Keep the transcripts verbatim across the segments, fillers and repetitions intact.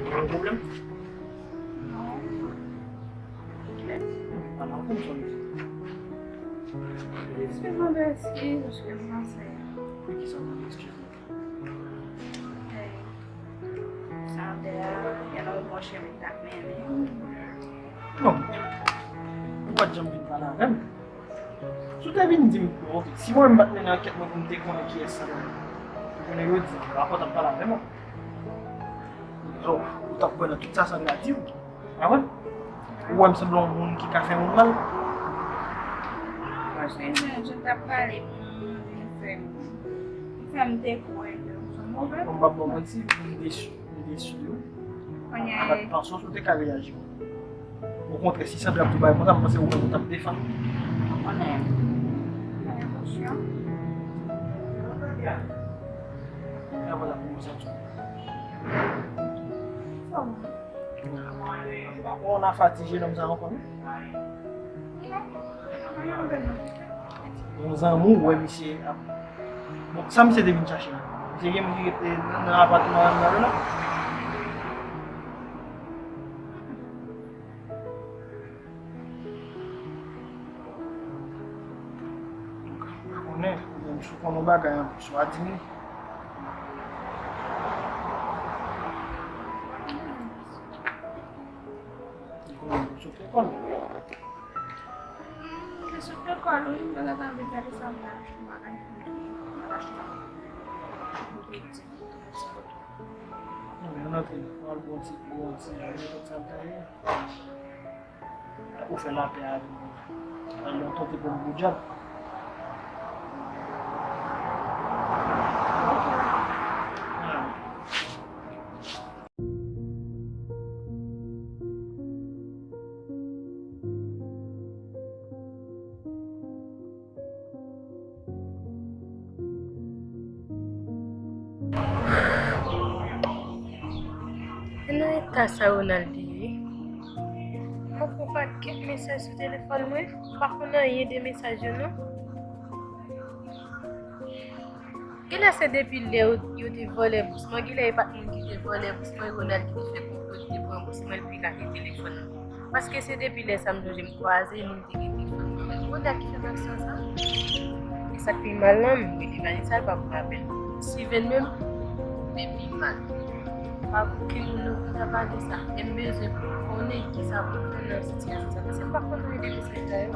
Yon pwoblèm? Ala, ou konn sa w ye. Mwen mande eskiz paske m panse. Pou ki sa w mande eskiz? Hey. Sandra, gen lòt bò chemen k t ap mennen. Non. Ou pa t janm vin pale avè m. Si w te vin di m, bon, ok, si mwen menm m pa t mennen ankèt mwen pou m te konnen kiyès Sandra ye, ou konnen yo di, rapò t ap pale avè mwen. Ou, ou t ap kwè nan tout sa Sandra di w. A wè? Ou wè m sanble yon moun ki ka fè moun mal? Paske jan, jan w t ap pale pou mwen, vin fè m, vin fè m te kwè ke w se yon move moun. Bon, m p ap ba w manti, m desi, m desi de ou. Kounye a, m pa t panse w te ka reyaji konsa. Okontrè, si Sandra ap tou bagay konsa, m panse ou menm ou t ap defann. Ou konnen, mwen emosyon. Mwen ap pran sa pou mwen. Sa w Bon, on a fatige nonm sa ankò, wi. Yon zanmi w wè misye ap. Bon, sa misye te vin chache la? Misye gen moun ki rete nan, nan apatman an la? Donk, pa konnen, menm si w konn yon bagay anplis, w a di m li. Li konnen pou sot lekòl. Hmm, li sot lekòl, wi, m gentan anvi gade sa m ta achte, m pa ka jwenn bagay pou m ta achte. Ok. Anben, ann antre, ann al bwè yon ti, bwè yon ti jou, tout sa m ta ye. Ou fè lapè avè m. Alò, tante pran gwo djab. Nan eta sa Ronald ye, mwen pran pakèt mesaj sou telefòn mwen, m pa konn anyen de mesaj yo non. Genlè se depi lè yo, yo te vòlè bous mwen, genlè e pa t moun ki te vòlè bous mwen, e Ronald ki te fè konplo, ki te pran bous mwen, epi lage telefòn nan. Paske se depi lè sa m sonje m kwaze li, m te gen telefòn nan men m. Ronald ki fè m aksyon sa. E sa k pi mal lan, m rele Vanessa, l pa pran apèl. Steven menm, li pi mal. Pa okenn moun nan konn ta pale sa. E m bezwen konnen kisa pou m fè nan sitiyasyon sa. Paske m pa konn anyen de mesaj sa yo.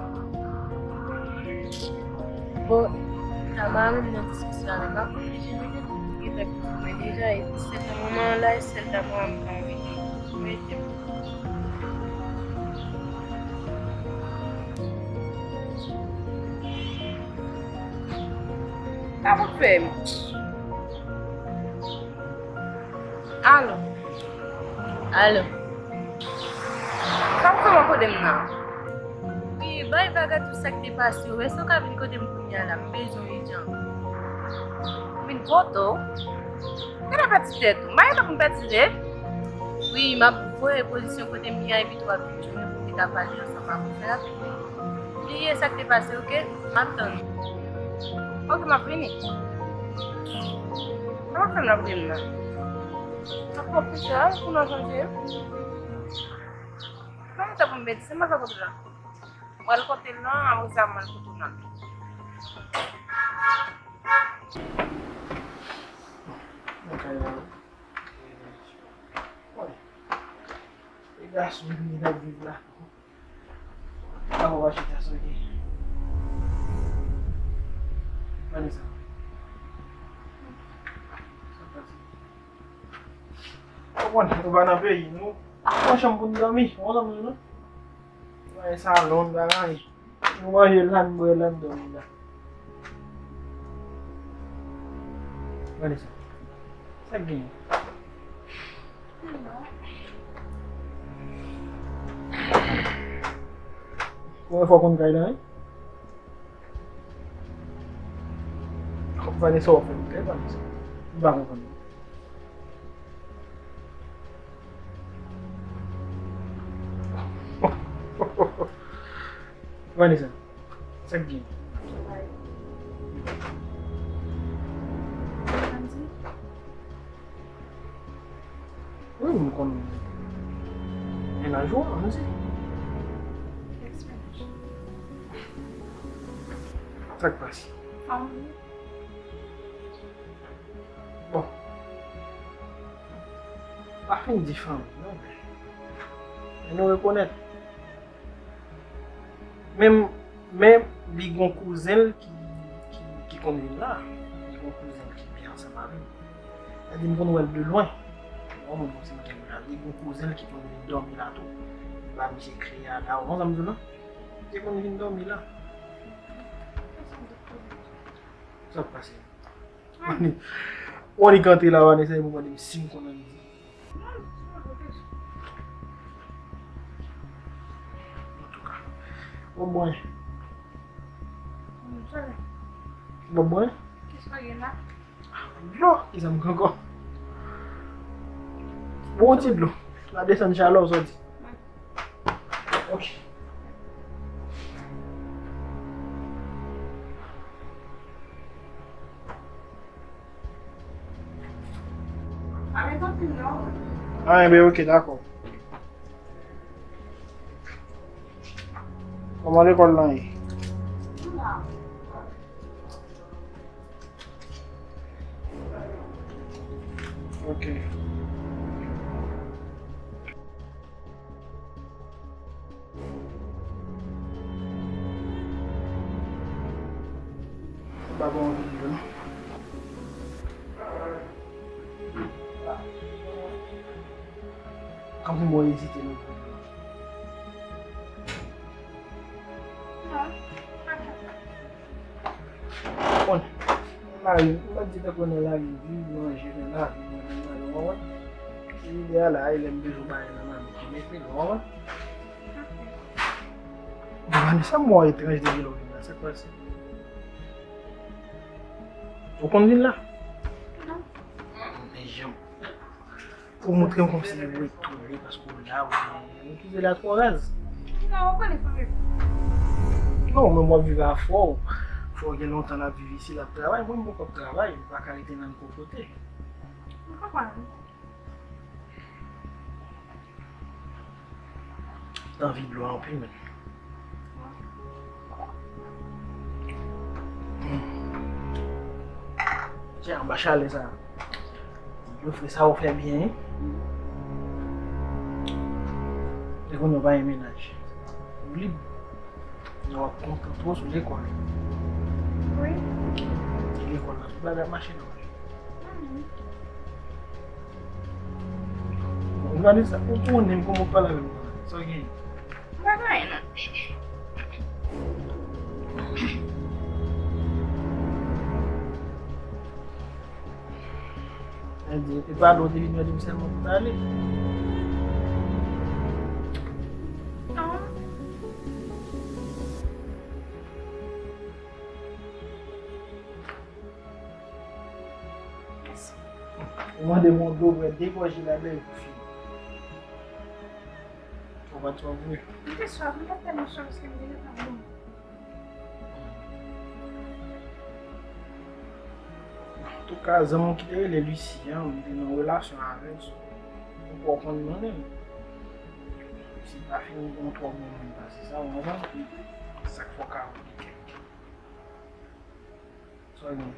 Bon, Tamara menm nan diskisyon avè m, m ap oblije rele l. Li gentan kite mwen deja, e sèl nan moman an la, e sèl Tamara m ka rele. Mete m. Sa pou fè m. Alo. Alo. Sa w fè mwen kote m nan? Wi, bay vaga tout sa k te pase yo. Èske w ka vin kote m kounye a la? M bezwen w ijan. M vin kote w. Gade pèdi tèt ou. M pa gen tan pou m pèdi tèt. Wi, m ap voye pozisyon kote m ye a epi tou w ap vin jwenn mwen pou n ta pale ansanm avè w. Fè rapid wi. Bliye sa k te pase, oke? M ap tann ou. Oke, m ap vini. Sa w ap fè m nan vre m nan? Sa pwòp pita, pou nan chanje. Mwen mete pou m mete, se mwen fè kote la. Mwen al kote l nan, apre sa mwen al kote w nan. Nan kay la. Wi. E gason ki t ap viv la. Papa pa chita sou li. Vanessa. Sa pase? Ou konn, nou pa nan peyi nou. Pran chanm pou n dòmi. Ou konn sa m di nou? Bagay salon, bagay. Nou manje la, n bwè la, n dòmi la. Vanessa. Sa k genyen? Premye fwa w konn kay la, wi? Vanessa, w ap fè m pè, Vanessa. M pa konprann. Vanessa, sa k gen? Wi, m konn mennaj ou an, m di. Ex mennaj. Sa k pase? Fanmi. Bon. Pa fin di fanmi, non, men. Men nou rekonèt. Men, men li gon kouzen l ki, ki, ki konn vin la. Li gon kouzen l ki byen ansanm avè m. Sa di m konn wè l de lwen. Bon, mwen, bon, se mwen ki la. Li gon kouzen l ki konn vin dòmi la tou. Li ba misye kle a la. Ou konn sa m di w la? Li konn vin dòmi la. Sa k pase? Ou annik antre la, Vanessa, epi w mande m si m konn annik di. Antouka. Bon, bon. Bon, bon. Kisa gen la? Dlo, kisa m gen ankò? Bon, yon ti dlo. La desann chalè w sòti. Ok. Ah, enben, ok, dakò. Kòman lekòl lan ye? Ok. Ou pa gen anvi di non. Kanpe mwen ezite nan. Bon, lari, m pa di tankou nan lari, viv, manje, nan lavi, mwen menm nan lè, w konprann? Se ide a la, e lè m bezwen bagay nan men m, ki mete l, w konprann? Vanessa, m wè w etranj depi lè w vin la, sa k pase? Ou konn vin la? Non. Men jan. Pou montre m kòmsi ou etone paske w la, ou, ou twouve la twò raz. Non, ou konnen fanmi. Non, men w ap viv a fò w. Fò w gen lontan l ap viv isi, l ap travay. Mwen, m poko ap travay, m pa ka rete nan kokote. M konprann. Anvi dlo anpil, men. Tchè, anba chalè sa. Dlo fre sa ou fè byen, wi. E kounye a w pa gen mennaj. Ou lib. Nan w ap konsantre w sou lekòl. Wi. Lekòl la, tout bagay ap mache nòmal. Vanessa, ou konnen m kòman w pale avè m. Sa w gen? M pa gen anyen non. Mwen di, e pa lè w te vin mande m sèlman pou m ale. Non. Ou mande m yon dlo, bwè de gòje ladan epi w fini. Ou pa twò vre. M te swaf, m pa t tèlman swaf paske m te gentan bon. Antouka, zanmi w ki te rele Lucie an, m te nan relasyon avè l, so, ou poko konn konnen l. Lucie pa fin yon twò bon moun pase sa, ou konprann? Sa k fè w ka oubli kèk. Sa w gen?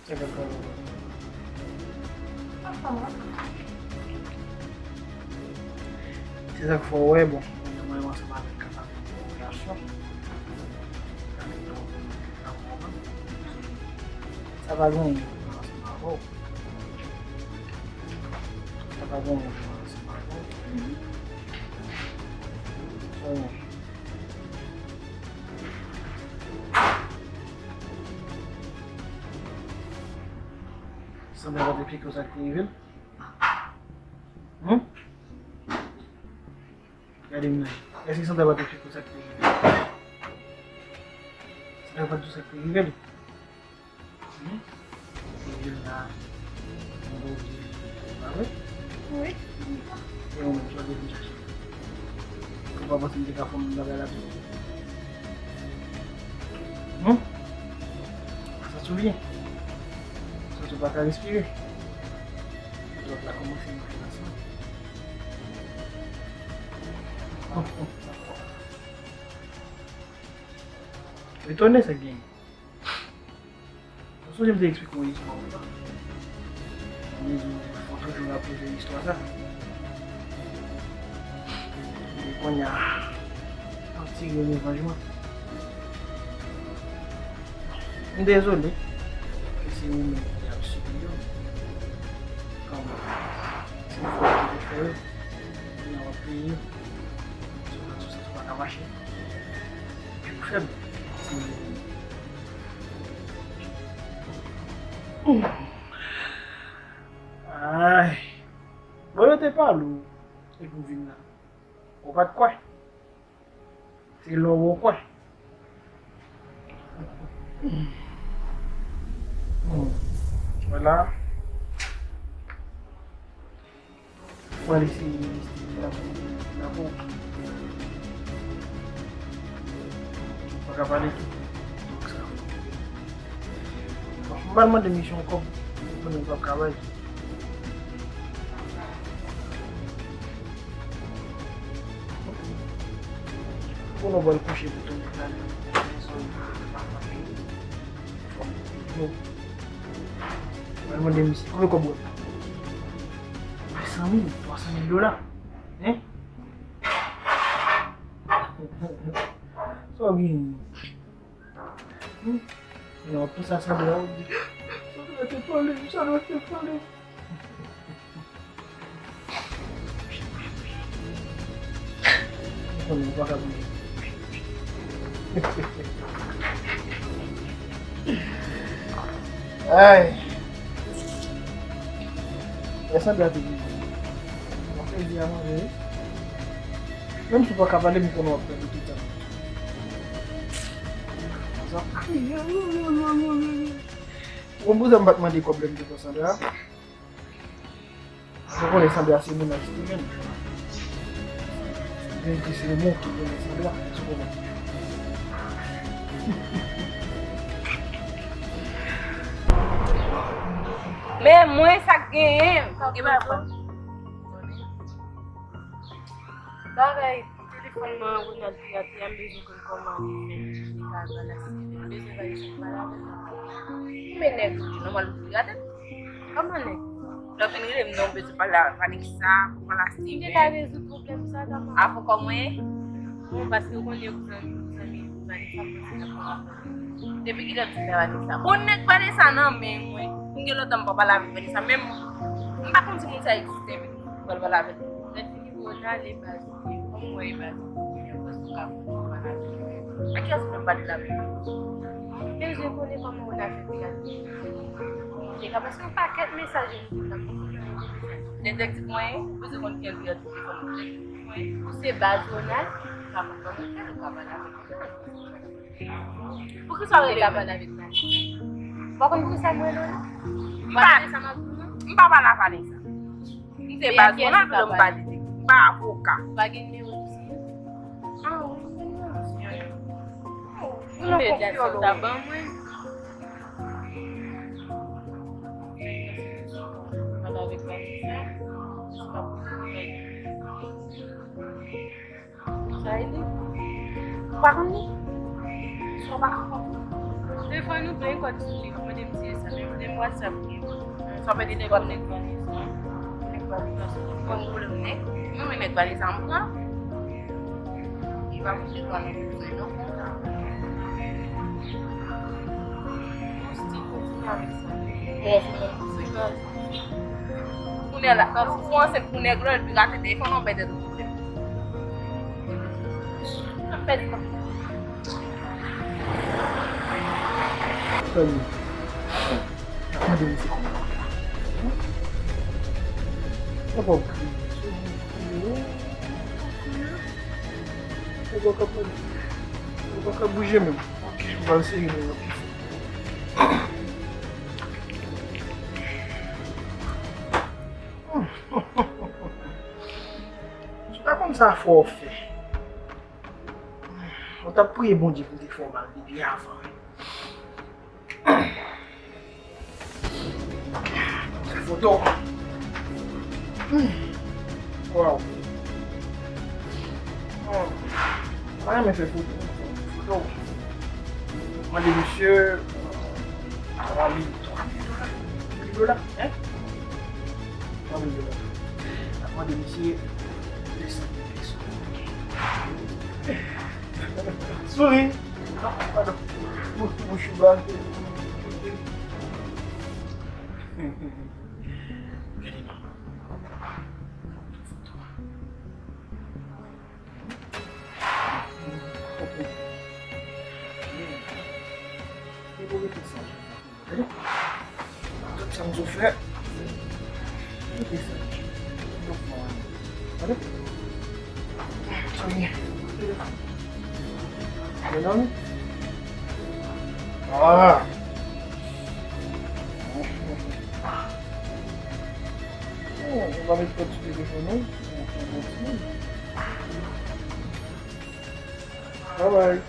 Se sa k fè w wè, bon, mwen menm ansanm avèk Kata, avèk yon relasyon. Sa pa gen anyen pou fè ansanm avè w. Sa pa gen anyen pou fè ansanm avè w. Sa gen. Sandra pa t eksplike w sa k te rive l? Hum? Gade m nan. Èske Sandra pa t eksplike w sa k te rive l? Sandra pa t di w sa k te rive l? Hum? Li vin la, mwen te oblije vin, pa vre? Wi. E ou menm, sa w te vin chache? Ou pa panse m te ka fè yon bagay la tou? Hum? Sa Sou byen. Santi w pa ka respire. Dwòg la kòmanse mache nan san. Etone sa k genyen. Ou sonje m te eksplike w istwa konsa? Mwen di w fò toujou raple de istwa sa. E kounye a, m ap tire revanj mwen. M dezole ke se ou menm ki ap sibi yo. Kanmenm, se ou ki te fè yo. Kounye a w ap peye yo. Si w pa, si w pa ka mache, epi ou fèb, se ou menm. Ay. Bon, yo te pale w epi w vin la. Ou pa t kwè. Se lè w kwè. Vwala. Mwen eseye rete la pou, la pou. Pa ka pale tou. Donk sa. Bon, m pral mande misye yon kòb pou konnen l p ap ka bay. Konnen w pral kouche pou tounen talè. Bon. Mwen mande misye, konbyen kòb ou wè? San mil, twa san mil dola. Hein? Sa w gen? Hmm? Non, tout sa sanble a, ou di, sa dwe te pale, sa dwe te pale. Ou konnen ou pa ka bouje. Ay. Lè sanble a te vini. Mwen fè di a manje, wi. Menm si w pa ka pale, m konnen w ap pèdi tout tan. Sa kriye. Ou konn poukisa m pa t mande kòb lè m te pran sanble a? Ou konnen sanble a se mennaj Steven. Steven ki se mou ki konnen sanble a, èske w konprann? Men mwen sa k genyen, m pa gen bagay. Bagay telefòn mwen Ronald pirate a, m bezwen konn kòman li fè li ka al pale ak Steven. M bezwen pale sa m pale avè l. Men nèg ou di nòmal ou pirate. Kòman nèg? Lè w fin rele m non, m bezwen pale a Vanessa, pou pale a Steven. M te ka rezoud pwoblèm sa, kòman? Avè kòman? Bon, paske ou konnen ou zanmi, ou zanmi Vanessa, m panse l ap konn. Depi kilè m fin fè bagay sa? Bon, nèg Vanessa nan men mwen. M gen lontan m pa pale avèk Vanessa. Menm, m pa konn si moun sa egziste, epi m pral pale avè l. Lè fini, Ronald e baz li ye. Kòman w wè e baz li ye? Pòs ou ka fè w pale avè l. A kiyès ou menm pale la menm? M bezwen konnen kòman Ronald fè pirate. Deja, paske yon pakèt mesaj yo m te ap. Detèktif mwen, ou bezwen konn kiyès ki nan telefòn ou. Detèktif mwen, ou se baz Ronald, ou ka konn kòman fè l, ou ka pale avè l. Poukisa w rele Vanessa? Ou pa konn poukisa m rele w la? M pa, m pa pale a Vanessa. M se baz Ronald, m pa detèktif. M pa avoka. Ou pa gen nimewo dosye? Ah wi, m gen nimewo dosye. Ou nan konfyòl ou. Pale avèk Vanessa. Sa e li? Ou pa konn li? Sa w pa ka konn? Defwa nou plen kòd sou li, ou mande m si e sa, men m WhatsApp li. Sa w mande nèg ou nèg Vanessa? Nèg Vanessa. Konn pwoblèm nèg? Mwen, mwen nèg Vanessa, m pran. Li pa moutre twa non, non, non. Ou still kontinye avèk sa. Bon, pou mwen, se baz. Kounye a la, ou ansent pou nèg lòt, epi rate telefòn nan, ou bay tèt ou pwoblèm. N ap pèdi tan. Tande. N ap mande misye kòman l ap fè. Papa w kriye. Papa w ka pale. Papa w ka bouje menm. Ok, m pral sere men yo pi fò. Si w ta konn sa fò w fè. Ou t ap priye Bondye pou l te fè w mal depi avan. Yo. Hmm. Waw. Hmm. Mwen renmen fè foto. Foto. Mande misye, euh, twa mil, twa mil dola. Twa mil dola, hein? Twa mil dola. Mande misye de san mil peso. Souri. Non, padon. Bouch, bouch ba. Gade non. Gade. Tout sa m sou fè. Gade sa. Gade. Sa m ye. Gade non. Ah. Oh, ou pa met kòd sou telefòn ou. Ou, ou bon timoun. Bye bye.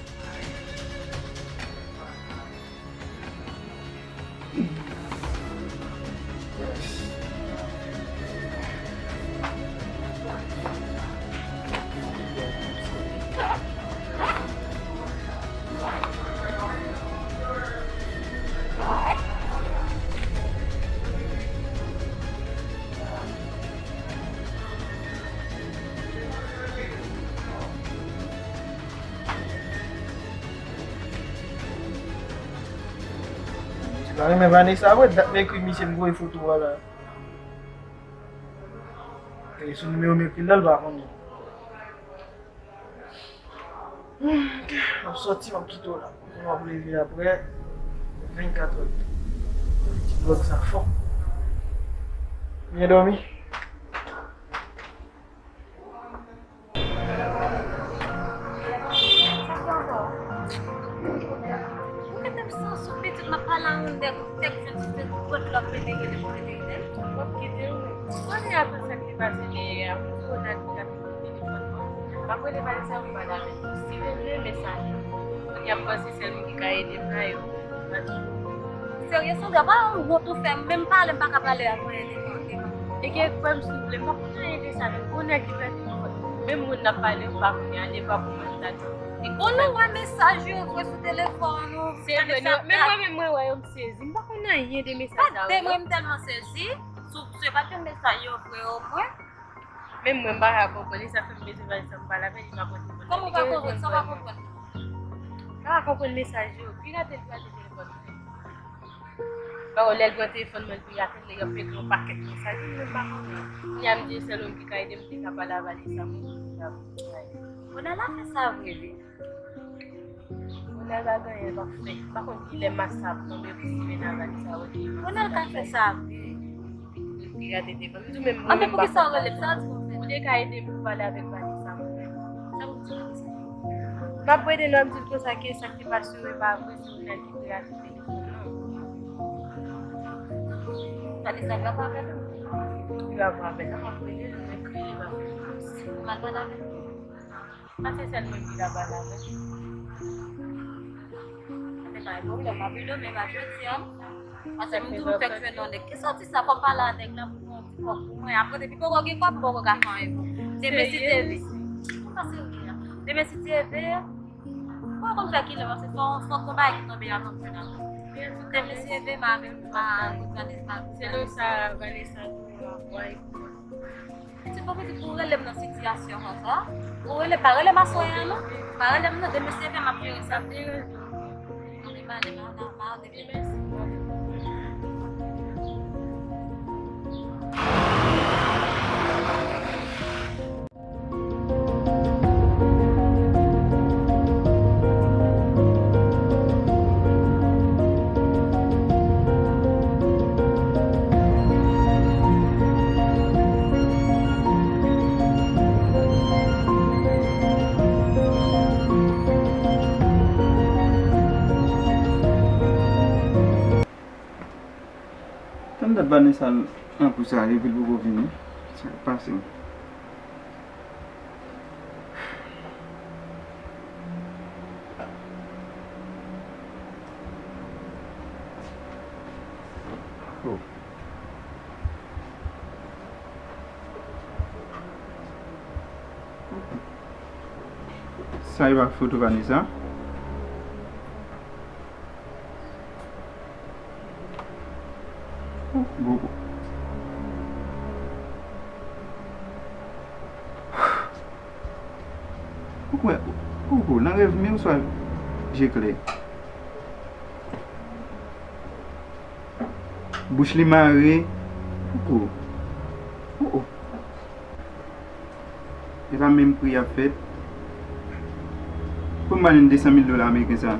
Misye pa renmen Vanessa vre, dat m ekri misye m voye foto a la. E sou nimewo m ekri l la, l pa konnen. Hmm, ok, m ap sòti, m ap kite w la. M ap leve apre vennkat è. Ti vlòg sa fò. Byen dòmi. Ou gentan santi pitit m ap pale a yon nèg, nèg jwenn ti tèt pòt la, mete rele pou mete rele. W ap kite l wi. Kounye a, apre sa k te pase yè a, pou Ronald ki t ap ekri telefòn mwen, m ap rele Vanessa pou m pale avè l. Si l vle mesaj, kounye a m panse sèl moun ki ka ede m la, yo. Serye, Sandra, pa yon wont ou fè m, menm pale m pa ka pale a mwen, e devan, devan. E gen frè m, souple, m pa konn anyen de sa, menm konnen ki fè telefòn. Menm moun n ap pale, ou pa konnen, a devan pou mwen, sa di. Ou nou wè mesaj yo vre sou telefòn ou. Se vre, non, menm mwen, menm mwen wè yo, m sezi. M pa konn anyen de mesaj sa yo. Pa de mwen, m tèlman sezi. Sou, se pa te mesaj yo vre, omwen. Menm mwen, m pa ka konprann, e sa fè m bezwen Vanessa pou m pale avè l, li pa pran telefòn. Kòman w pa konprann? Sa w pa konprann? M pa ka konprann mesaj yo. Pirate, l pirate telefòn mwen. Bon, lè l pran telefòn mwen, l pirate l, lè y ap ekri yon pakèt mesaj, mwen menm m pa konnen. Kounye a m di se sèl moun ki ka ede m, m te ka pale a Vanessa, mwen, ki ka pale. Ronald la fè sa vre, wi. Ronald pa gen anyen l ap fè. M pa konn kilè mas sa ap tonbe pou simen a Vanessa, wi. Ronald ka fè sa vre. Li pirate telefòn. M di w menm, mwen menm m pa konn. Anben, poukisa w rele m? Sa w di pou m fè? Ou te ka ede m pou pale avèk Vanessa, mwen menm. Sa w di pou m fè? M ap rele l, w ap di l konsa ke sa k te pase yo e pa vre, se Ronald ki pirate telefòn nan. Vanessa grap avè l? Li grap avè l. M ap rele l, m ekri li, m ap rele l. Ou mal pale avè l? Pase sèl mwen ki ta pale avè l. Se pa yon pwoblèm, m ap rele w, men pa jodi a. Paske m di w fèk jwenn yon nèg. Ki sòti sa, fò m pale a nèg la pou fè yon ti kòb pou mwen. Apre, depi poko gen kòb, poko ka fè anyen pou. Demen si Dye vle. Ou pa serye a. Demen si Dye vle. Mwen konn fè kilè, paske se yon, se yon konba ki tonbe a konn fè la. Demen si Dye vle, m a, m a, m a, se lè sa, Vanessa, tou, m a, m a, Ti pòv pitit pou rele m nan sitiyasyon konsa. Ou rele, pa rele m aswè a non. Pa rele m non, demen si Dye vle m ap jere sa. Ann ale, ann ale, ann ale. Tann dat Vanessa an pou sa, epi l poko vini. Sa k pase? Oh. Sa e pa foto Vanessa? Oh, Gogo. Ou kwè, Gogo, nan rèv m ye oswa je klè? Bouch li mare. Gogo. Oh, oh. E pa menm pri y ap fèt. Pou m ba li de san mil dola ameriken sa.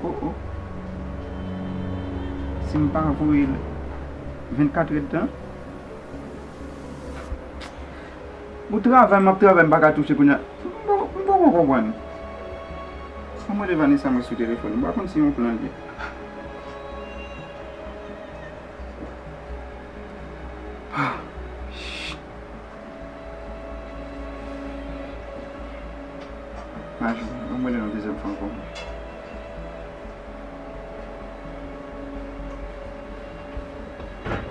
Oh, oh. Si m pa voye l vennkat èdtan. Pou travay, m ap travay, m pa ka touche kounye a. M poko, m poko konprann. Sa mwen de Vanessa mwen sou telefòn. M pa konn si yon plan li ye. Ah, shit. Maj, ann mwen nan dezyèm fwa ankò.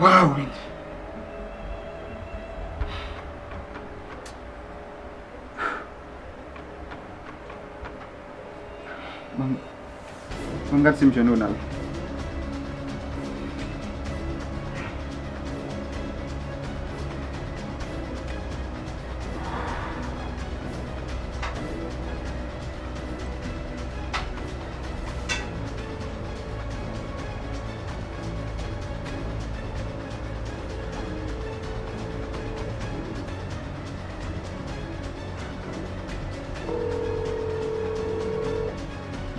Waw, men. Ban m, ban m gad si m jwenn Ronald.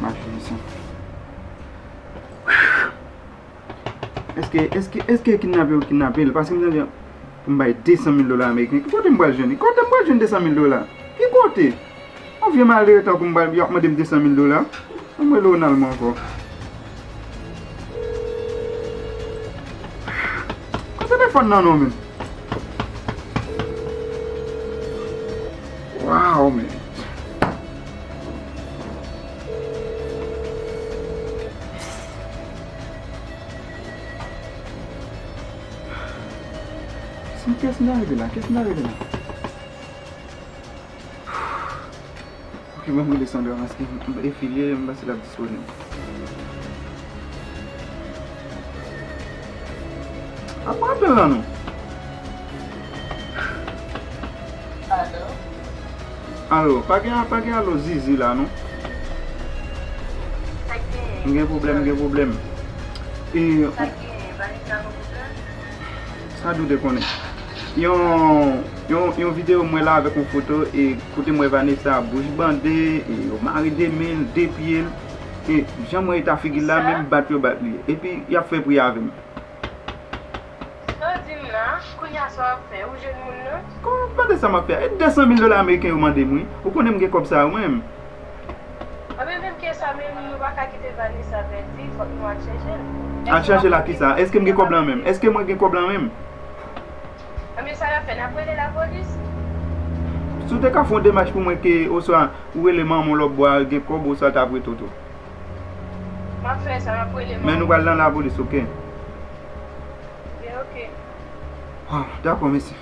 Machin san. Èske, èske, èske kidnape yo kidnape l? Paske m tande pou m bay de san mil dola ameriken. Ki kote m pral jwenn li? Kote m pral jwenn de san mil dola? Ki kote? Yon vye malere tankou m pral, y ap mande m de san mil dola? Ann mwen rele Ronald mwen ankò. Pran telefòn nan non, men. Wow, men. Si kès m ta rele la, kès m ta rele la. Ok, ban m rele Sandra, paske m, e fi l ye, m panse l ap disponib. Ap pran apèl la non. Alo? Alo, pa gen, pa gen alo zizi la non. Sa k gen? M gen pwoblèm, m gen pwoblèm. E, sa k gen? Vanessa gen pwoblèm? Sa Dude konnen. Yon, yon, yon videyo m wè la avèk yon foto, e kote m wè Vanessa bouch bande, e yo mare de men l, de pye l, e jan m wè eta figi l la, menm bat yo bat li. Epi y ap fè pri avè m. Sa w di m la, kounye a sa w ap fè? Ou jwenn moun nan? Kòman m ap mande sa m ap fè? E de san mil dola ameriken yo mande m wi. Ou konnen m gen kòb sa yo mwen menm. Anben menm ke sa, men nou pa ka kite Vanessa pèdi, fòk nou al chèche l. Al chèche l ak kisa? Èske m gen kòb lan menm? Èske mwen gen kòb lan menm? Anben sa n ap fè, n ap rele lapolis? Si w te ka fè yon demach pou mwen ke, oswa ou rele manman w lòtbò a gen kòb, oswa l t ap rete w tou. M ap fè sa, m ap rele manman. Men nou pral nan lapolis, oke? Oke, oke. Ah, dakò, mèsi.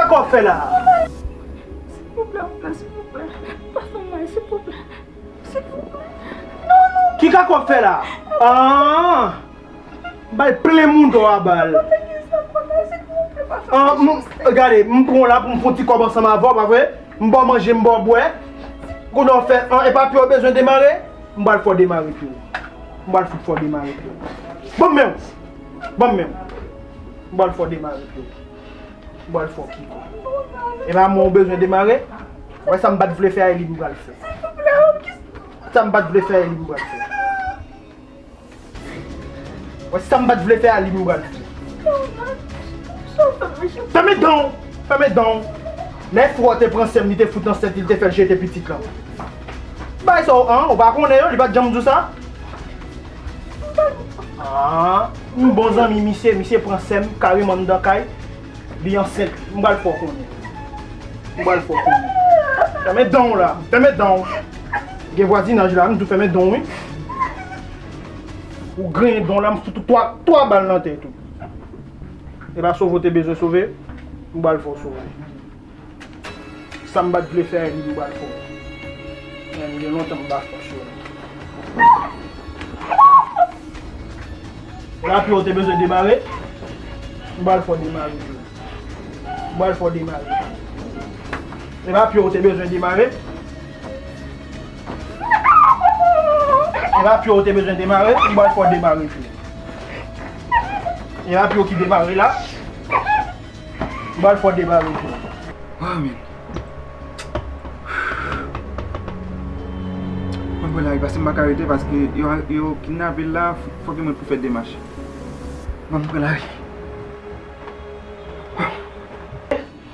Kòb fè la? Silvouplè, onklè, silvouplè. Pa fè m mal, silvouplè. Silvouplè. Non, non. Ki ka kòb fè la? Ah! Bay plen moun dò a bal. Papa, ki sa, papa, silvouplè, pa fè m mal. Ah, m, gade, m pran w la pou m fè yon ti kòb ansanm avè w, pa vre? M ba w manje, m ba w bwè. Kounye a w fè, ah, e pa pye w bezwen demare? M pral fè w demare pye w. M pral fout fè w demare pye w. Ban m men w. Ban m men w. M pral fè w demare pye w. M pral fè w kiko. E pa mwen w bezwen demare? Wè sa m pa t vle fè a, e li m pral fè. Sa m pa t vle fè a, e li m pral fè. Wè sa m pa t vle fè a, li m pral fè. Fèmen dan w! Fèmen dan w! Lè frè w te pran sè m, li te fout nan sèt li, li te fè l jete pitit lan. Bay sa w an, ou pa konnen yo, li pa t janm di w sa? Ah, m bon zanmi misye, misye pran sè m kareman anndan kay. Li ansent. M pral fè w konnen. M pral fè w konnen. Fèmen dan w la. Fèmen dan w. Gen vwazinaj la, m di w fèmen dan w, wi. Ou griyen dan w la, m fout ou twa, twa bal nan tèt ou. E pa sove w te bezwen sove, m pral fè w sove. Sa m pa t vle fè a, li m pral fè w. Men gen lontan m pa fè w sove. Rapye w te bezwen demare? M pral fè w demare tou. M pral fè w demare. E pa pye w te bezwen demare? E pa pye w te bezwen demare? M pral fè w demare tou. E pa pye w ki demare la? M pral fè w demare tou. Amen. Mwen pran lari paske m pa ka rete paske yo, yo kidnape l la, fòk yo mèt pou fè demach. Mwen pran lari.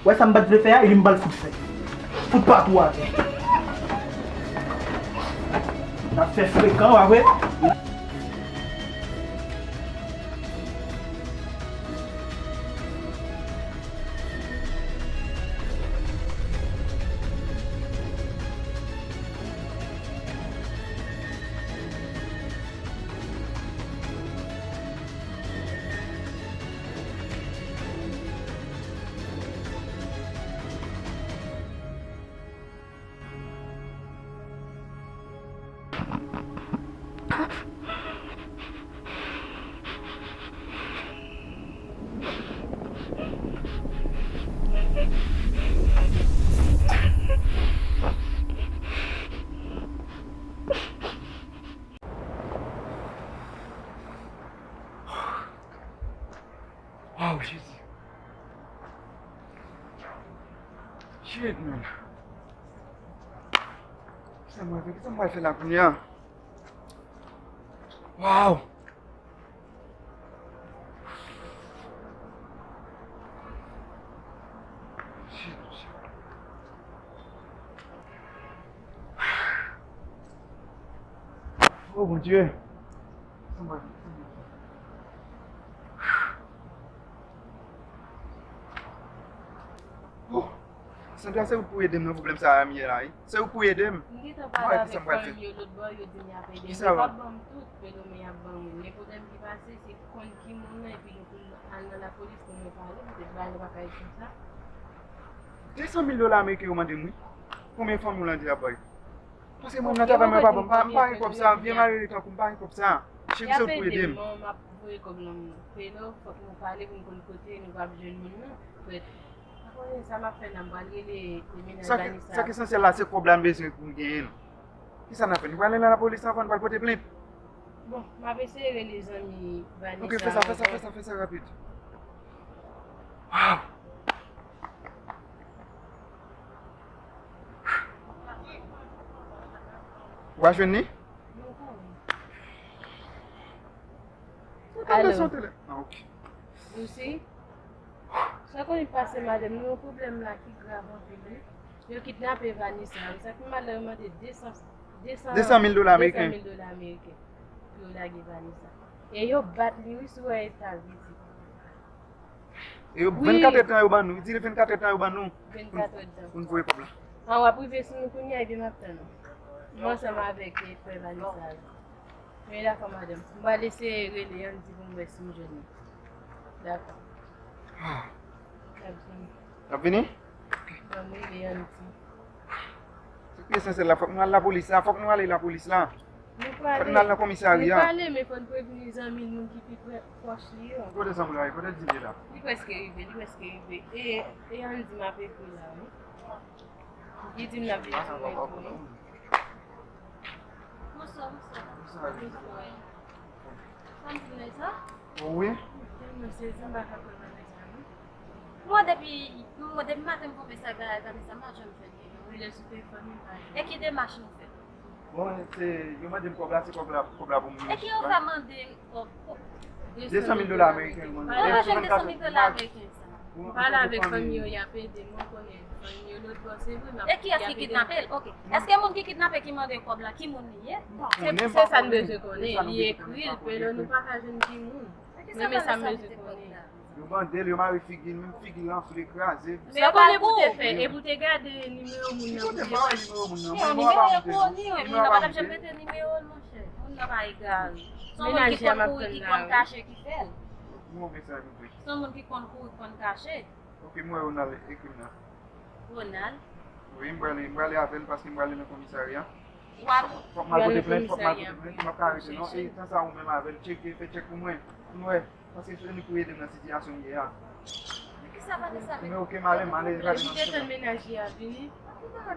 Wè sa m pa t vle fè a, e li m pral fout fè. Fout patou atè. N ap fè frekan, w a wè. Waw, Jezi. Shit, man. Kisa m pral fè? Kisa m pral fè la kounye a? Waw. Shit, shit. Oh, Bondye. Oh, Sandra, se ou pou ede m nan pwoblèm sa a m ye la, wi. Se ou pou ede m. M gentan pale avèk fanmi m yo lòt bò, yo di m y ap ede m. Yo p ap ban m tout, men yo men y ap ban m wi. Men pwoblèm ki pase, se konn ki moun nan, epi nou konn al nan lapolis pou nou pale, poutèt bagay nou pa ka ret konsa. De san mil dola ameriken yo mande m wi. Konbyen fanmi w lan di y ap bay? Paske mwen nan travay mwen pa bon, m pa, m pa gen kòb sa, vye malere tankou m pa gen kòb sa. Cheri, se ou pou ede m. Y ap ede m, non, m ap voye kòb lan. Peno, fòk nou pale pou n konn kote nou p ap jwenn moun nan. Frèt, ou konnen sa m ap fè la, m pral rele menaj Vanessa. Sa k esansyèl la, se kòb la m bezwen pou m genyen l. Kisa n ap fè? Nou pral ale nan lapolis anvan, nou pral pote plent? Bon, m ap eseye rele zanmi Vanessa. Ok, fè sa, fè sa, fè sa, fè sa rapid. Waw! Ou a jwenn li? Alo. Ah, ok. Lucy, sa konn pase madanm, nou yon pwoblèm la ki grav anpil, wi. Yo kidnape Vanessa, wi. Sa ki malè, yo mande de san, de san, de san mil dola ameriken. De san mil dola ameriken pou yo lage Vanessa. E yo bat li, wi, si w wè eta l, wi. E yo, vennkat èdtan yo ban nou. Li di li vennkat èdtan yo ban nou. Vennkat èdtan. Pou n voye kòb la. An, w ap rive sou nou kounye a, epi m ap tann ou. Mwen ansanm avèk, e, frè Vanessa yo. Men dakò, madanm. M pral eseye rele an, di pou m wè si m jwenn li. Dakò. Ah. Dakò. N ap vini? Ban m rele Andy. Se pi esansyèl la, fòk nou al lapolis la, fòk nou ale lapolis la. Nou prale. Fòk nou al nan komisarya. Nou prale, men fò n prevni zanmi nou ki pi prè, pwòch li yo. Kote zanmi la ye? Kote l di l ye la? Li prèske rive, li prèske rive. E, e Andy m ap ekri la, wi. Li di m l ap vin sou mèt mwen. Bonswa, bonswa. Bonswa. Bonswa. Sa m di nèg sa? Wi. M tèlman sezi, m pa ka kwè nan nèg sa, non. Mwen depi, mwen depi maten m konpe sa gade sa, m pa janm fè l. Wi, lè sou telefòn, m pa janm. E ki demach nou fè? Bon, se, yo mande m kòb la, se kòb la, kòb la pou m. E ki yo fè mande kòb? De san mil dola ameriken, mwen. Mwen pa jwenn de san mil dola ameriken sa. M pale avèk fanmi yo, y ap ede m, mwen konnen fanmi yo lòt bò, se vre, m ap, e kiyès ki kidnape l? Oke. Èske moun ki kidnape ki mande kòb la, ki moun li ye? Se, se sa n bezwen konnen. Li ekri l, men lè nou pa ka jwenn ki moun. Men, men sa m bezwen konnen. Yo mande l, yo mare figi l, menm figi l anfle, kraze. Sa konnen pou te fè, e pou te gade nimewo moun nan, pou te... Ki kote m pa wè nimewo moun nan? Nimewo a pa monte non. Nimewo a pa monte. Moun nan pa janm mete nimewo l, monchè. Moun nan pa egare. Se yon moun ki konn kouri, ki konn kache, ki fè l. Ki move sa nou fè? Se yon moun ki konn kouri, ki konn kache. Ok, m wè Ronald ekri m nan. Ronald? Wi, m prale, m prale avè l paske m prale nan komisarya. W ap... Fòk m al pote plent, fòk m al pote plent, m ap ka rete non. E tan sa ou menm avè l, tcheke, fè tchèk pou mwen. Pou n wè, paske se li pou ede m nan sitiyasyon m ye a. Men kisa Vanessa vin? Men ok, m ale, m ale, m ale. Li te tann mennaj li a vini.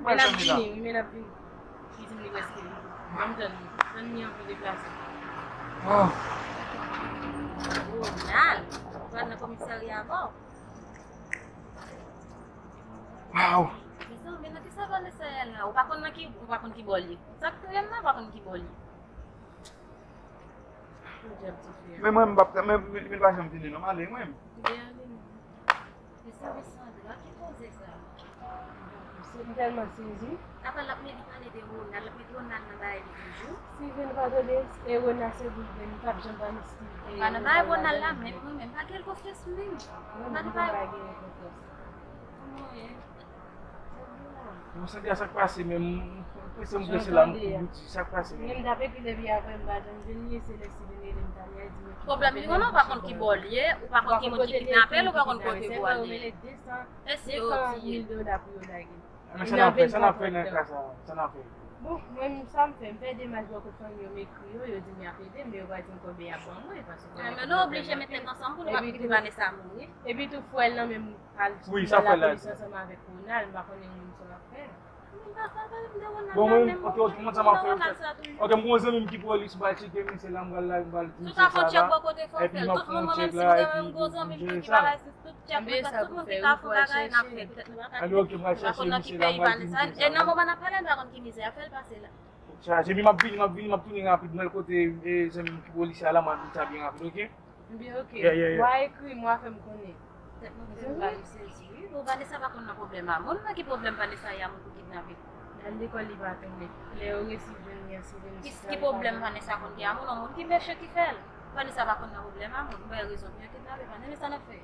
Men l ap vini, wi, men l ap vini. Li di m li prèske vini. Ban m tann li. Tann li anvan deplase. Ronald, pral nan komisarya avè w. Waw! Mezanmi, nan kisa Vanessa ye la? Ou pa konn nan ki, ou pa konn ki bò l ye. Sa k touye m nan, ou pa konn ki bò l ye. Podyab ti fi a. Men mwen, m p ap, men, men, men pa janm vini non, m ale mwen. Li ale non. Mezanmi, Sandra, ki koze sa? Se m tèlman sezi. Apa l ap mete pale de Ronald, l ap mete Ronald nan bagay li toujou. Steven pa tande, e Ronald se boul grenn, li p ap janm pa nan Steven. Pa nan bagay Ronald la, men mwen menm, pa gen konfyans menm. Ronald pa gen konfyans. Kòman w ye? Bon, Sandra, sa k pase menm? M prese, m prese la, m pou di, sa k pase menm? Menm dape ki depi apre m pa janm jwenn li, se lè Steven rele m talè a, li di mwen ki pwoblèm li, ou pa konn ki bò l ye, ou pa konn ki moun ki kidnape l, ou pa konn kote bò l ye. E si yo di mil dola pou yo lage. Men sa n ap fè, sa n ap fè nan ka sa, sa n ap fè? Bon, mwen menm sa m fè, m fè demach bò kot fanmi yo, m ekri yo, yo di m y ap ede m, men yo pa di m konbyen y ap ban mwen, paske... Men nou oblije met tèt ansanm pou nou pa kite Vanessa mouri. Epi tou frè l nan menm al nan lapolis ansanm avèk Ronald, m pa konnen moun sa w ap fè. Bon, mwen, ok, ok, mwen sa m ap fè, ok. Ok, m gon zanmi m ki polis, m pral tcheke misye la, m pral la, m pral di misye sa la. Epi m ap fè yon tchèk la, epi m jere sa. Tout moun menm si m gen yon gwo zanmi m ki pa rasis, tout tchèk mwen fè, tout moun ki ka fè bagay, n ap fè. Petèt nou pa ka fè. Anben, ok, m pral chèche misye la, m pral di misye sa. E nan moman n ap pale, n pa konn ki mizè y ap fè l pase la. Chaje, men m ap vini, m ap vini, m ap tounen rapid, mwen al kote, e, zanmi m ki polisye a la, m al di l sa byen rapid, ok? Ebyen, ok. Yeah, yeah, yeah. W a ekri m, w a fè m konnen. Tèt mwen fè m pale sezi, wi. Bon, Vanessa pa konn nan pwoblèm a moun. Nan ki pwoblèm Vanessa ye a moun pou kidnape l? L al lekòl, li pa tounen. Lè yo resi jwenn li an, se vennsis la. Ki pwoblèm Vanessa konn gen a moun? Yon moun ki meche ki fè l. Vanessa pa konn nan pwoblèm a moun. M bay rezon pou yo kidnape Vanessa. Men sa n ap fè?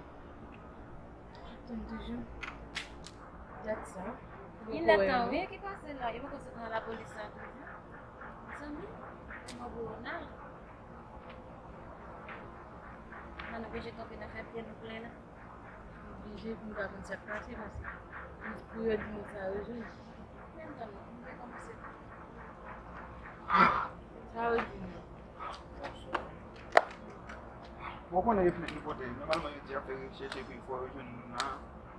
Tann toujou. Dat sa. Li lè tan, wi, ki pase la. Yo poko sot nan lapolis la toujou. Zanmi, mwen pou Ronald. Ann oblije kanpe nan fè pye nou plen la. Oblije pou nou pa konn sa k pase, paske pou yo di nou sa yo jwenn. Men tann, nou te kòmanse. Sa yo di nou. Bon, ou konnen yo fenk ripote. Nòmalman, yo di y ap fè rechèch epi fò yo jwenn moun nan.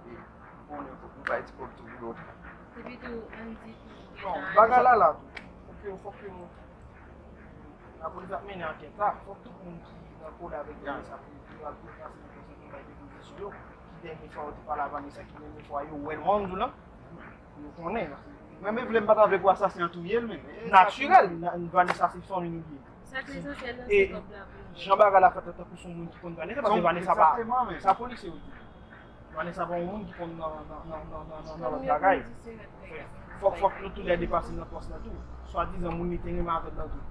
E ou konnen fòk nou bay ti kòb tou pou lòt. Epi tou, ann di tou. Non, bagay la la tou. Fòk yo, fòk yo, lapolis ap mennen ankèt la. Fòk tout moun ki nan kole avèk Vanessa pou yo al pase nan prizon pou bay depozisyon yo. Ki dènye fwa yo te pale a Vanessa, ki dènye fwa yo wè l, mwen di w la. Yo konnen. Mwen menm vle m pa ta vle pou asasen an touye l menm. Natirèl, Vanessa se fanmi nou li ye. Sa k esansyèl nan se kòb la pou nou. Jan bagay la fèt la, tankou se yon moun ki konn Vanessa, paske Vanessa pa, sa polisye yo di. Vanessa pa yon moun ki konn nan, nan, nan lòt bagay. Fòk, fòk nou toulède pase nan pòs la tou. Swadizan moun li te renmen avè l la tou.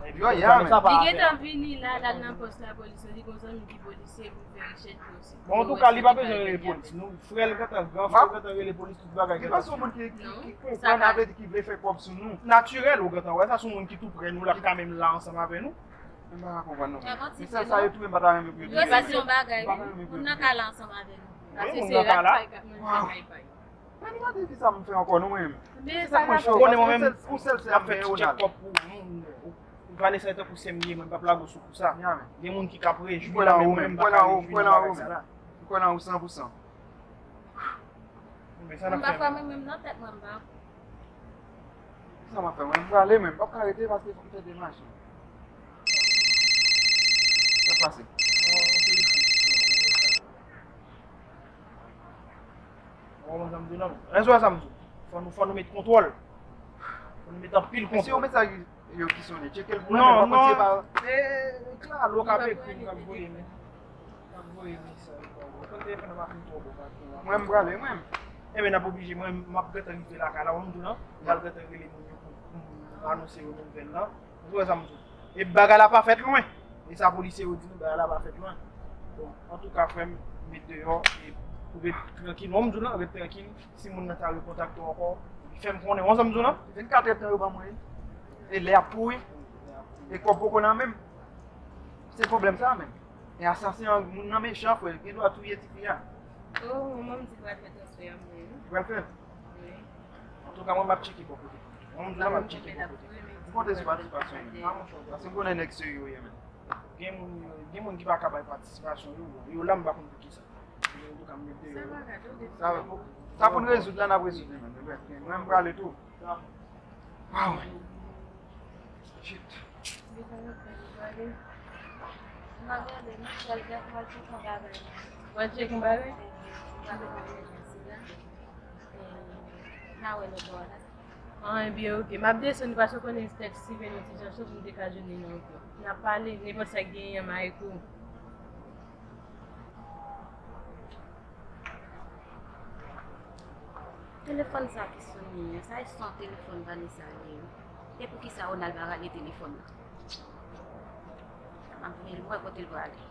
Epi Vanessa pa... Li gentan vini la, l al nan pòs lapolis la, li gon zanmi ki polisye pou l fè rechèch li osi. Bon, antouka, li pa bezwen rele polis. Nou, frè l gentan, gran frè l gentan rele polis, tout bagay gentan fini. Li pa se yon moun ki, ki, ki konprann, sa vle di ki vle fè kòb sou nou. Natirèl, ou gentan wè sa, se yon moun ki tou prè nou, l ap kanmenm la ansanm avè nou. Mwen pa ka konprann non. Men sa, sa yo touye m pa ta renmen pou yo touye m. Yo di yon bagay, wi. Moun nan ka la ansanm avè nou. Wi, moun nan ka la. Waw. Men nou pa te di sa m fè ankò, non, mwen menm. Men sa mwen cho. Ou konnen mwen menm, yon sèl sè m gen, Ronald. Ou Vanessa e tankou sè m ye, mwen p ap lage w sou kou sa. Gen moun ki ka ap rejwi la, men mwen menm m pa ka rejwi nan bagay sa la. M kwè nan ou san pou san. Men sa n ap fè. M pa kwè mwen menm nan tèt mwen, m pa. Sa m ap fè, mwen, m prale, men m p ap ka rete paske fò m fè demach. Sa pase. Ou konprann sa m di w la? Èske w wè sa m di w? Fò nou, fò nou met kontwòl. Fò nou met anpil kontwòl. Men se yon mesaj yo ki sonnen. Tcheke l pou mwen, men pa konn si e pa. E, klalo k ap ekri m, k ap voye m. K ap voye mesaj. Konn telefòn nan pa fin twò bon, pa twò bon. Mwen, m prale, mwen. Enben, n ap oblije, mwen, m ap gentan rive lakay la, w konn tou, non? M pral gentan rele moun yo pou, pou m anonse yo nouvèl la. Ou wè sa m di w? E bagay la pa fèt lwen. E sa polisye yo di nou, bagay la pa fèt lwen. Bon, antouka, frè m, met deyò, e ou ret trankil. Wè m di w lan, ret trankil. Si moun nan ta rekontakte w ankò, fè m konnen. Wè sa m di w lan? Vennkat èdtan yo ban mwen. E lè ap kouri. E kòb poko nan men m. Se pwoblèm sa menm. E asasen an, moun nan mechan, frè. Gen dwa touye tifi a. Oh, manman m di pral fè transfè a mwen. Pral fè? Wi. Antouka, mwen, m ap tcheke bò kote. Mwen, m di w la, m ap tcheke bò kote. M konte sou patisipasyon, men. Paske m konnen nèg serye yo ye, men. Gen moun, gen moun ki pa ka bay patisipasyon, yo, yo la, m pa konn poukisa. Antouka, m mete yo. Sa va, sa pou n rezoud la, n ap rezoud li, men. Mwen, m prale tou. Waw. Shit. Pral tcheke yon bagay? Ah, ebyen, oke. M ap desann paske w konnen tèt Steven yon ti jan cho pou m te ka jwenn li nan wout lan. N ap pale, nenpòt sa k genyen an, m a ekou. Telefòn sa ki sonnen an, sa e son telefòn Vanessa li ye. E poukisa Ronald pa rale telefòn nan? M ap veye l, m wè kote l prale.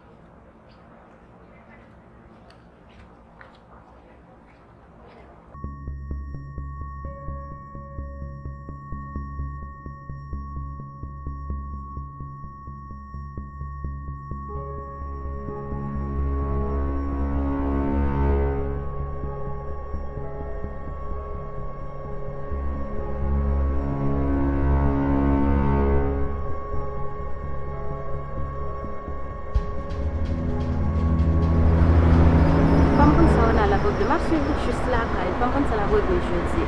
Fò m konn sa Ronald ap regle. M ap swiv li jis lakay. Fò m konn sa l ap regle jodi.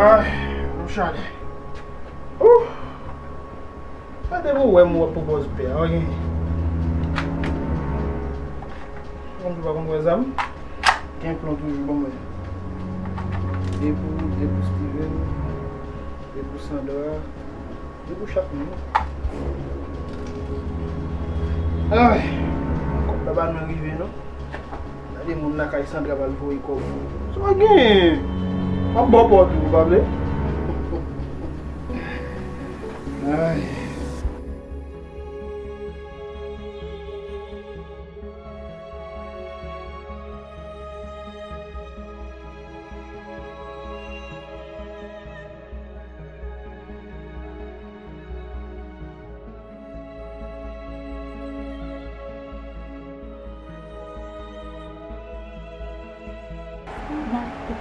Ah, nou chale. Ouh! Gade pou wè m wè pou bòz pè a, oke. Konn tou pa konn wè zam. Gen plan toujou ban mwen. De pou, de pou Steven, de pou Sandra, de pou chak moun. Ay, kòb la pa nan rive non. Gade moun lakay Sandra pral voye kòb. Sa genyen? M ap ba w pa w tou, ou pa vle? Ay.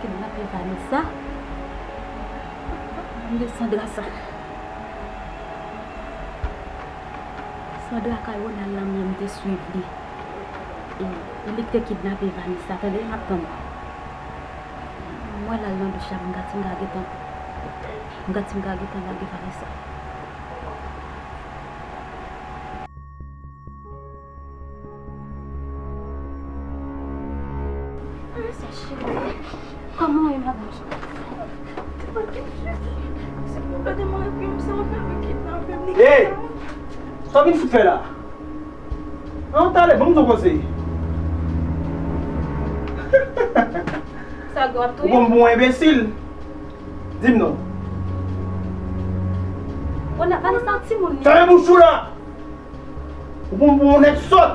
Kidnape Vanessa. Mande Sandra sa. Sandra kay Ronald la, mwen m te swiv li. E, e li k te kidnape Vanessa, tande, m ap tann. Mwen la l nan douch la, m gati m ka gentan, m gati m ka gentan lage Vanessa. Vanessa cheri, kòman w ye, madanm? Hey! Sa w vin fout fè la? An, talè, ban m di w koze. Sa w ap touye? Ou pran m pou yon enbesil? Di m non. Bon, Vanessa, yon timoun li. Fèmen bouch ou la! Ou pran m pou yon nèg sòt!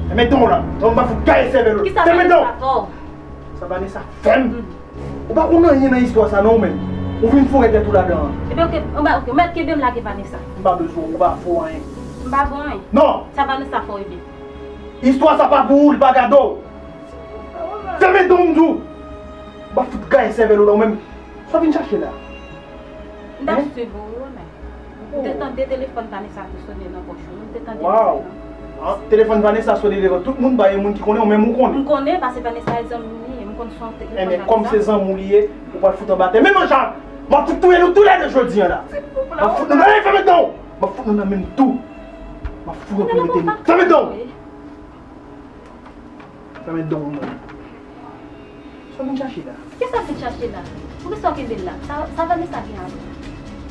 Fèmen dan w la! Ou pa fout gaye sèvèl ou! Kisa Vanessa fè w? Sa Vanessa fè m? Ou pa konn anyen nan istwa sa non ou menm. Ou vin foure tèt ou ladan an. Ebyen, ok, anba, ok, ou mèt kenbe m lage Vanessa. M pa bezwen w, ou pa fè w anyen. M pa fè w anyen? Non! Sa Vanessa fè w ebyen? Istwa sa pa pou ou, li pa gade w. Fèmen dan w m di w. M pa fout gaye sèvèl ou la ou menm. Sa w vin chache la? M t ap swiv ou wi, Ronald. M te tande telefòn Vanessa te sone nan pòch ou. M te tande misye nan. Waw! An, telefòn Vanessa sone devan tout moun, pa gen moun ki konnen, ou menm ou konnen. M konnen, paske Vanessa e zanmi m li ye, m konn se yon telefòn Vanessa. Enben, kòm se zanmi w li ye, ou pral fout anba tè. Menm jan, m ap fout touye nou toulède jodi a la. M ap fout nou nan men, fèmen dan w! M ap fout nou nan men m tou. M ap fout antre mete nou. Fèmen dan w! Fèmen dan w, mwen. Sa w vin chache la? Kisa w vin chache la? Poukisa w kenbe l la? Sa, sa Vanessa gen avè w?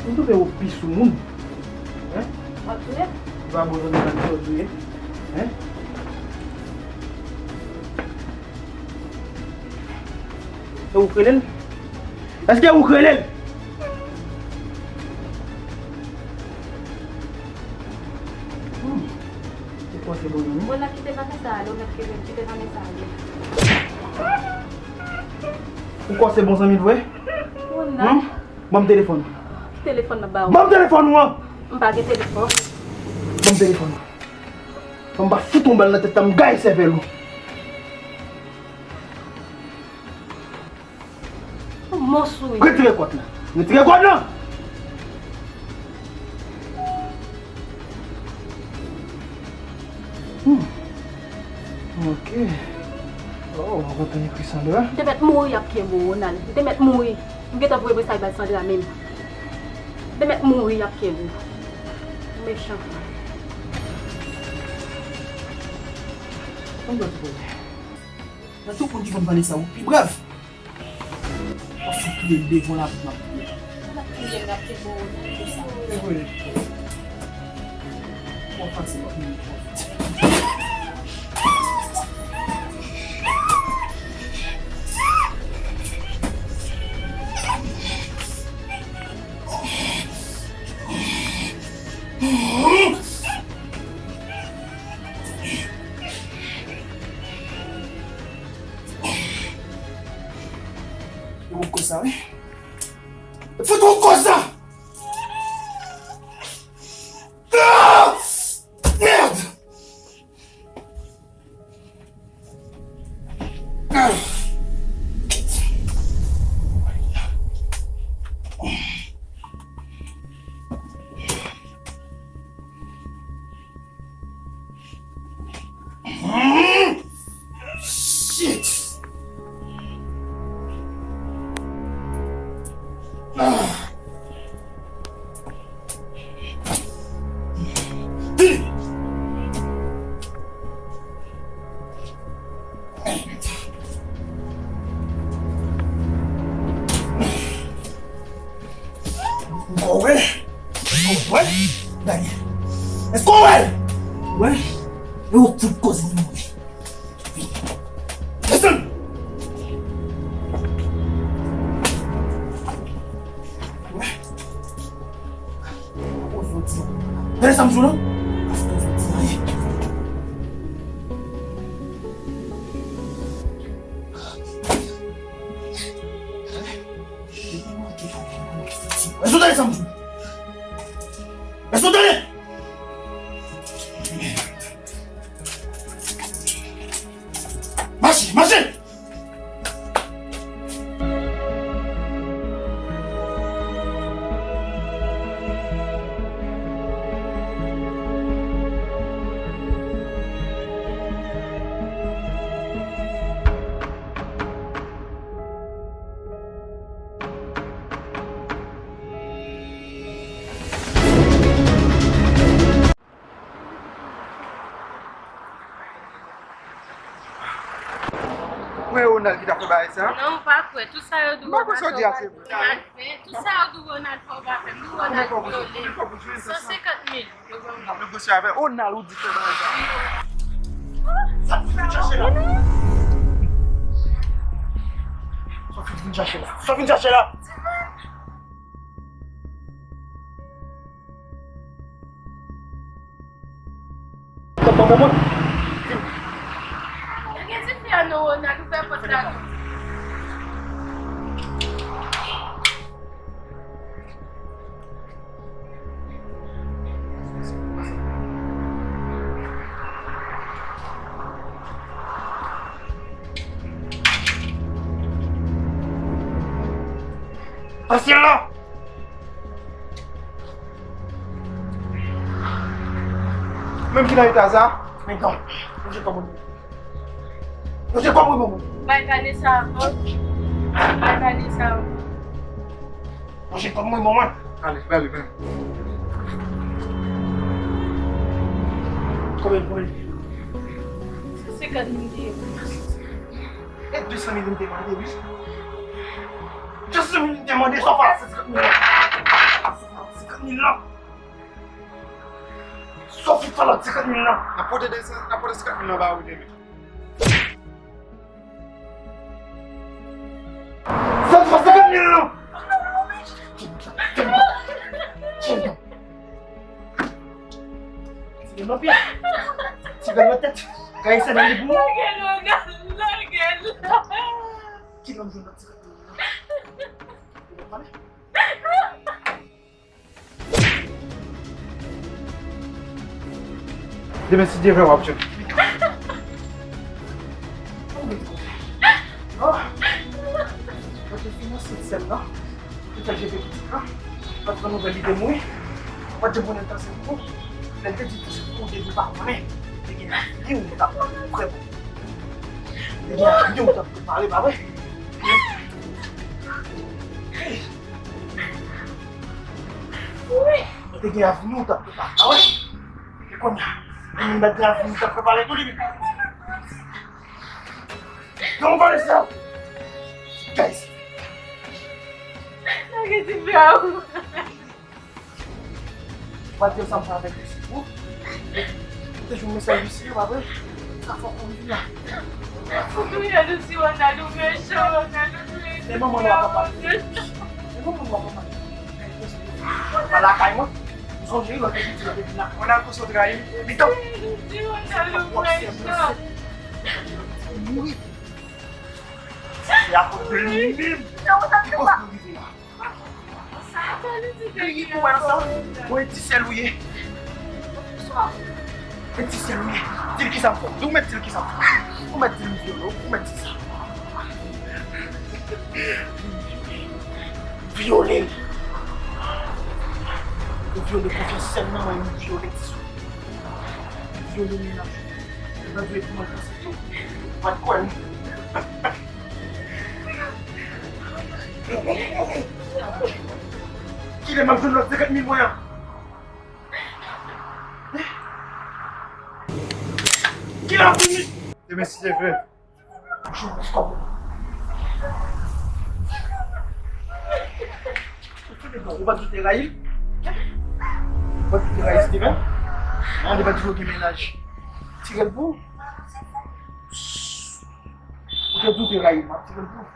M twouve w pi sou moun. Hein? W ap touye? Vagabon zanmi pa di sa w touye. Hein? E ou k rele l? Èske ou k rele l? Hmm. Ou kwè se bon zanmi? Bon, n ap kite Vanessa ale, ou mèt kite, kite Vanessa ale. Ou kwè se bon zanmi l vre? Bon, n ap. Hmm? Ban m telefòn. Ki telefòn m ap ba ou? Ban m telefòn ou an! M pa gen telefòn. Ban m telefòn ou. Ban m pa fout yon bal nan tèt la, m gaye sèvèl ou. Yon mons ou ye. Retire kòd la. Retire kòd la! Hmm. Ok. Oh, mwen kontan ekri Sandra. M te mèt mouri y ap kenbe w, Ronald. M te mèt mouri. M gentan voye mesaj bay Sandra menm. M te mèt mouri y ap kenbe w. Ou mechan. Ann pran ti koze. Nan tout moun ki konn pale sa, ou pi brav. W ap fout touye m devan lapli m ap touye. N ap touye l, n ap kenbe w nan tou sa. Se vre. Twò fasil, w ap mouri twò vit. Yo pou koz sa, wi. Fout ou koz sa! Ah! Merde! Ah! Shit! Ah! Vini! Ou wè? Ou wè? Daniel. Èske w wè? Ou wè? E ou fout koz li mouri. Desann! Ou wè? Ou wè sa m di w la? Ou wè sa m di w la? Èske w tande sa m di w? Èske w tande? Mache, mache! Ronald ki ta fè bagay sa? Non, ou pa kwè. Tout sa yo di Ronald fè, ou pa fè. Tout sa yo di Ronald fè, ou pa fè. Di Ronald vyole m. San senkant mil. N ap negosye avè Ronald, ou di fè bagay sa. Sa w vin chache la? Sa w vin chache la? Sa w vin chache la? Kòb ban mwen mwen. Yo gen ti fi a non, Ronald, ouvè pòt la non. Pase la! Menm ki nan eta sa, men non, mwen se kòb mwen. Mwen se kòb mwen, mwen. Bay Vanessa ankò. Bay Vanessa ankò. Mwen se kòb mwen, mwen. Ale, ale, men. Konbyen pou li? San senkant mil li ye. E de san mil m te mande, wi. De san mil m te mande, sa w fè a san senkant mil lan? Sa w fè a san senkant mil lan? Sa w fout fè lòt senkant mil lan? N ap pote de san, n ap pote senkant mil lan ba ou demen. Sa w fout fè senkant mil lan? Tyenn non. Ti grenn nan pye. Ti grenn nan tèt. Gaye sèl li pou ou. Lage l, Ronald, lage l. Ki lòm jwenn nan ti grenn nan? Demen, si Dye vle, w ap jwenn. Oh! Mwen te finanse sèm nan. Te fè jete pitit lan. Mwen te pran nouvèl li te mouri. Mwen te konnen l ta sèm kou. Lè l te di l ta sèm kou, depi w pa konnen. Te gen avni w t ap prepare. Te gen avni w t ap prepare, pa vre? Te gen avni w t ap prepare, pa vre? E kounye a, li menm mèt gen avni w t ap prepare tou, li menm. Non, Vanessa! Guys! Lage ti fi a ou. Ou pa di yo sa m fè avèk li, se pou ou te jwenn mesaj li, se pa vre? Sa fòk ou vin la. Ou touye nou si Ronald, ou mechan, Ronald, ou touye nou. Men manman nou a papa. Men manman nou a papa. Pa lakay mwen. Ou sonje lòt te di lòt te vin la. Ronald konsa w trayi m. Pitan. Ou touye nou si Ronald, ou mechan. Mouri. Se akoz de li menm ki koz nou rive la. Li pou wè sa. Bon, e ti sèl ou ye. E ti sèl ou ye. Di l kisa m fè w. Ou mèt di l kisa m fè w. Ou mèt di l m vyole w. Ou mèt di sa. Vyole l. Ou vyole konfyans sèm nan mwen, ou vyole ti sou. Ou vyole mennaj ou. Ou pa vle pou mwen panse tou. Ou pa t kwè m. Kilè m ap jwenn lòt senkant mil mwen an? Kilè m ap jwenn li? Demen, si Dye vle. Jwenn kòb ou. Ou pa di w te rayi l? Ou pa di w te rayi Steven? An, li pa di w gen mennaj. Tire l pou ou. Ou te di w te rayi l, m ap tire l pou ou.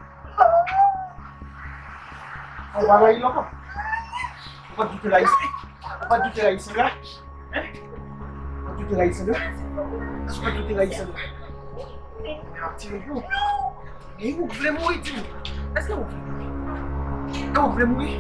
Ou pa rayi l ankò? Ou pa di w te rayi, ou pa di w te rayi Sandra? Hein? Ou pa di w te rayi Sandra? Èske ou pa di w te rayi Sandra? M ap tire l pou ou. E ou vle mouri, di m? Èske ou vle mouri? E ou vle mouri?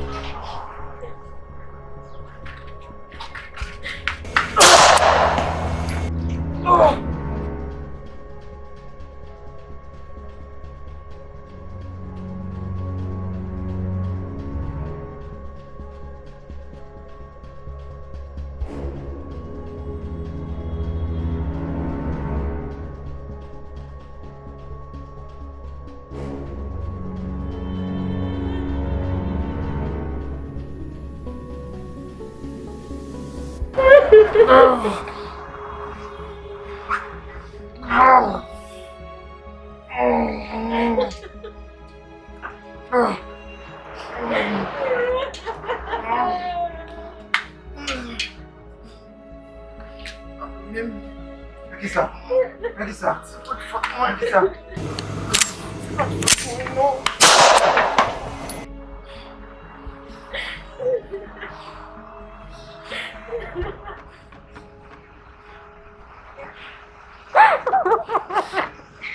Nan kisa? Nan kisa? Nan kisa?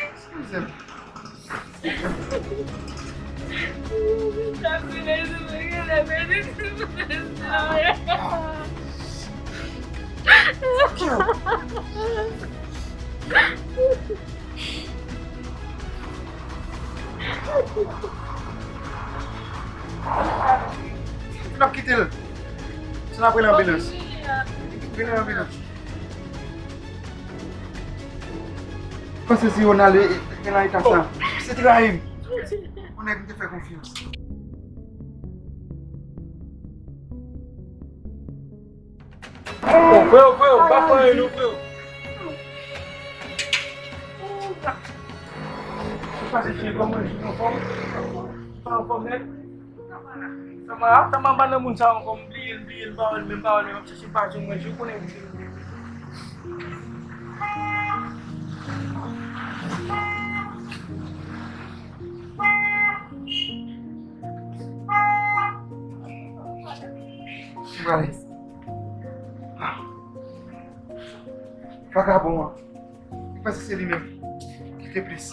Eskize m. Fuck you. N ap kite l. Se n ap rele anbilans. Rele anbilans. Panse si Ronald e, e, e nan eta sa. Se trayi m. Yon nèg m te fè konfyans. Freo, freo, freo, pa fè anyen non, freo. Pase chen kòman, chen anfòm? Pa anfòm nèt? Tamara, Tamara pa nan moun sa ankò, m bliye l, bliye l, m pa wè l menm, m pa wè l menm, m ap chèche l pa jwenn mwen, je konnen. Mwen prale. Vakabon an. Li panse se li menm ki te plis.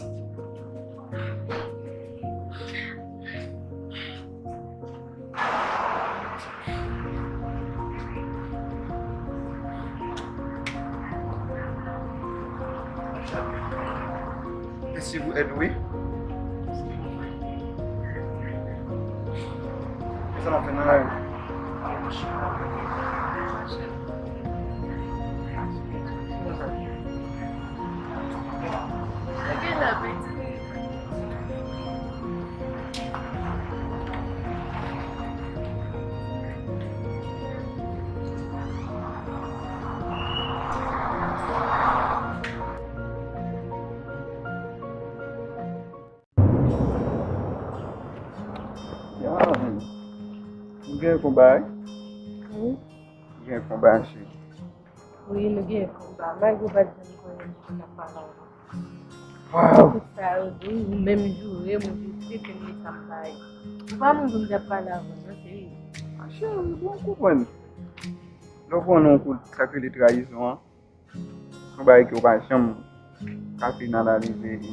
Mèsi pou èd ou, wi. Kisa n ap fè nan lari? Ya, nou gen konba, wi. Wi. Nou gen konba, cheri. Wi, nou gen konba. Malgre w pa t janm konnen m konn ap pale avè w. Waw! Tout sa yo di, ou menm joure m, ou di se ke m li sa m bay. Ou pa moun pou m t ap pale avè w, non, cheri. A, cheri, bon, ou konprann. Lè w konnen yon kout sa k rele trayizon an, se yon bagay ke w pa janm ka finalize e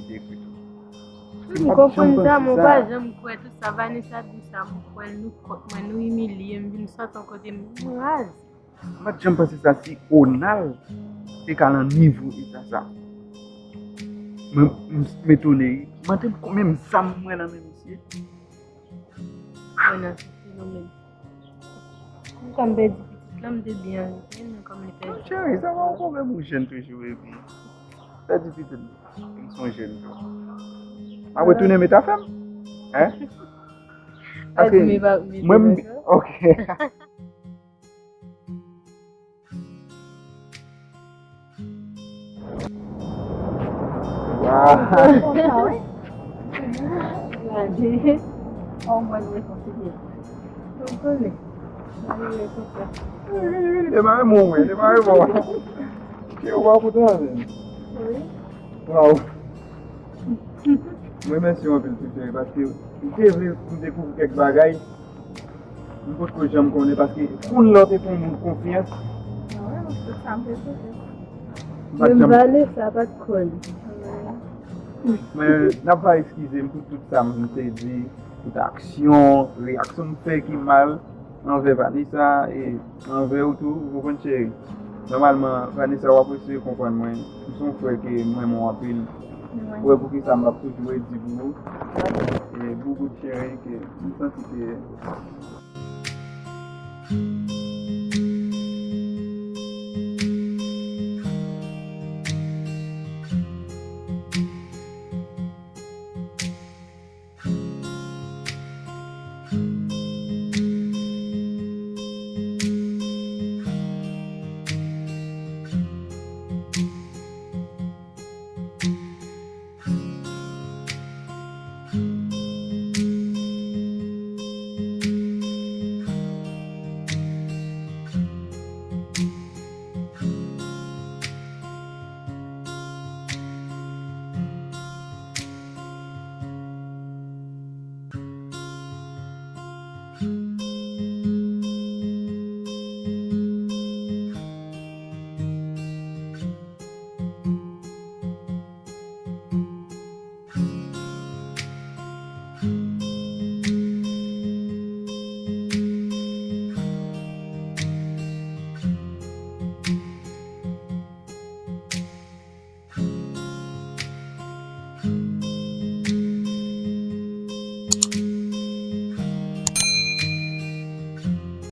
dekri tou. M konprann sa, men w pa janm kwè tout sa Vanessa di sa, m kwè l, nou kont mwen, nou imilye m, vin sot yon kote m, m raz. M pa t janm panse sa si Ronald te ka nan nivo eta sa. Mwen, m, m etone wi. Mande m konbyen zam m wè nan men misye. Mwen nan se fenomèn. M konn pèdi pitit la, m te byen anvi, men kòm li pèdi. Non, cheri, sa pa yon pwoblèm, ou jèn toujou, epi pèdi pitit, m son jèn tou. M ap retounen met afè m. Hein? Paske mwen, m, ok. Waw. Gade. Oh, mwen rekonsilye. Mwen konnen. Mwen rekonsilye. Demare mwen, demare mwen. Ke ou pa kontan, men. Wi. Waw. Mwen remèsye w anpil, tou, cheri, paske m te vle pou m dekouvri kèk bagay. M potko janm konnen, paske kounye a w te fè yon moun konfyans. Mwen, tout sa m te sou. Menm Vanessa pa t kwè l. Men, n ap va eskize m pou tout sa m te di, tout aksyon, reyaksyon m fè ki mal anvè Vanessa e anvè ou tou, ou konprann, cheri. Nòmalman, Vanessa, w ap resi konprann mwen. M se yon frè ke m renmen w anpil. Ou wè poukisa m ap toujou redi pou ou. E boubout cheri, ke m santi ke